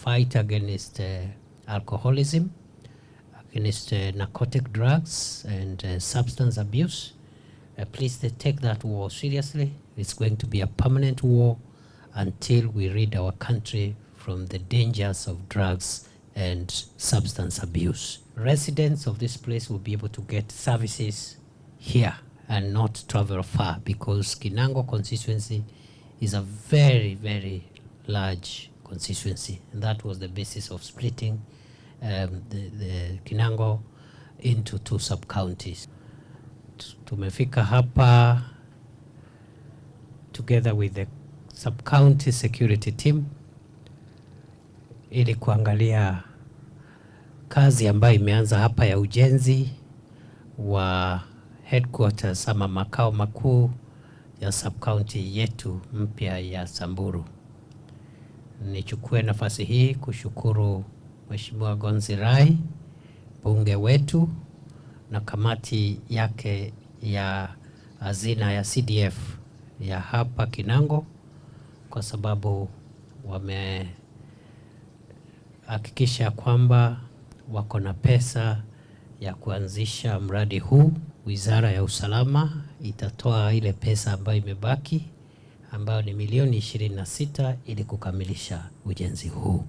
Fight against alcoholism, against narcotic drugs and substance abuse. Please take that war seriously. It's going to be a permanent war until we rid our country from the dangers of drugs and substance abuse. Residents of this place will be able to get services here and not travel far, because Kinango constituency is a very, very large constituency. And that was the basis of splitting the Kinango into two sub-counties. Tumefika hapa together with the sub-county security team ili kuangalia kazi ambayo imeanza hapa ya ujenzi wa headquarters ama makao makuu ya sub-county yetu mpya ya Samburu. Nichukue nafasi hii kushukuru Mheshimiwa Gonzi Rai, mbunge wetu, na kamati yake ya hazina ya CDF ya hapa Kinango kwa sababu wamehakikisha kwamba wako na pesa ya kuanzisha mradi huu. Wizara ya Usalama itatoa ile pesa ambayo imebaki, ambayo ni milioni 26, ili kukamilisha ujenzi huu.